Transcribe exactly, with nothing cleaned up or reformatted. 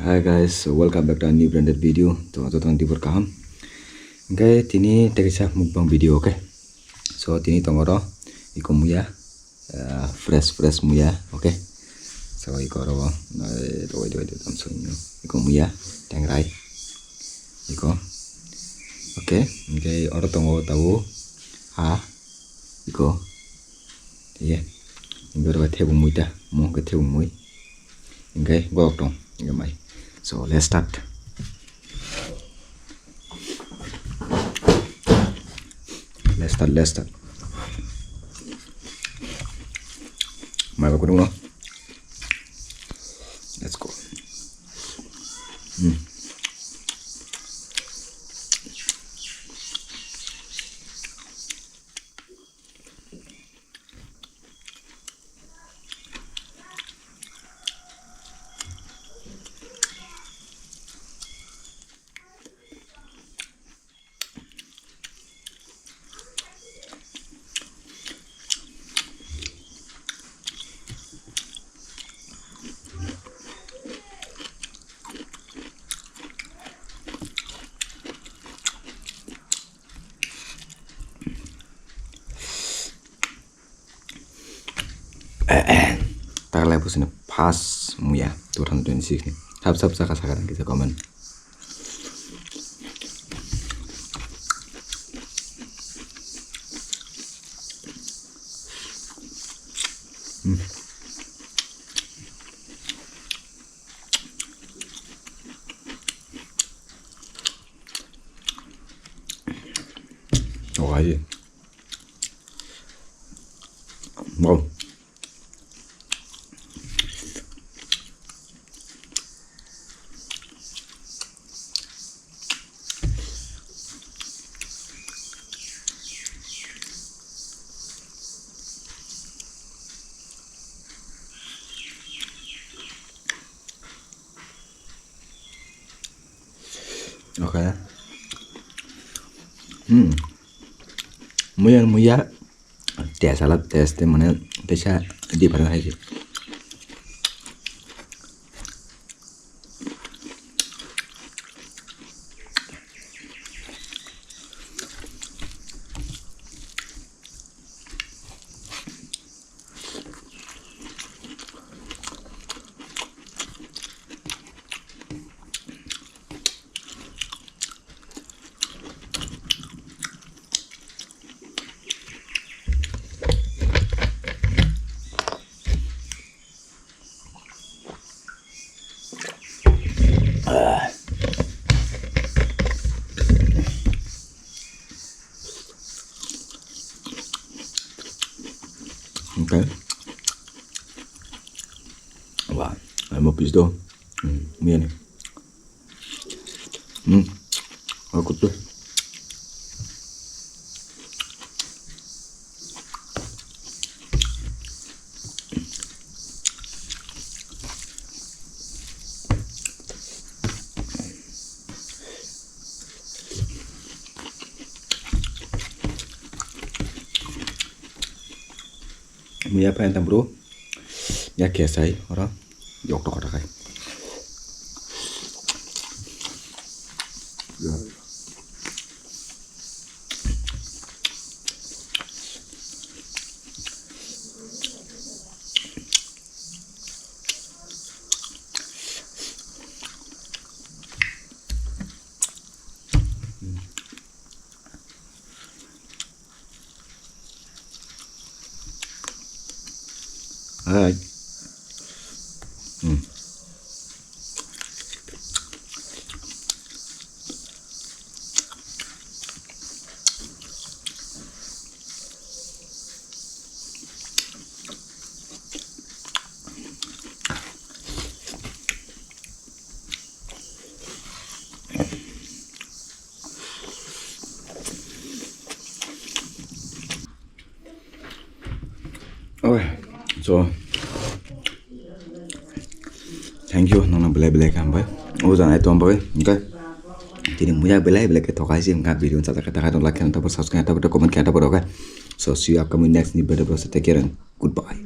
Hi guys, so welcome back to a new branded video. To joto no dibor kaham. Hingke tini tei kaisa mukbang video, okay? So tini tongo ro iko muya, ah, fresh fresh muya, okay? So iko ro, eh, doi doi doi tam so iko muya tengrai iko, okay? Hingke oro tongo tabo ha iko, ye, hingke oro thebung mui ta, mo hingke thebung mui. Hingke borok tong, hingke mai. So, let's start. Let's start, let's start. Mai ba kudung no. Let's go. Hmm. Taklai bwswkni first muya two thousand twenty-six ni. Sab sab saka saka kisa comment. Hmm. Oh, aye. Wow. Okay. Hmm. Muya, muya. Test ala test te mane teisa different hai se. Okay. Wah, amo pis do. Hmm, ini. Hmm. Aku tuh. Muya pai tam bro. Ya kesai oro. Yok tok tok kai. Alright. Hmm. Okay, so thank you, nongno belai belai khe hambai. O jana eto hambai, okay. Tini muya belai belai khe thokai si wngkha video chajak khe takhai tong like khe tabuk subscribe tabuk comment khe tabuk, okay. So see you upcoming next new video, take care and goodbye.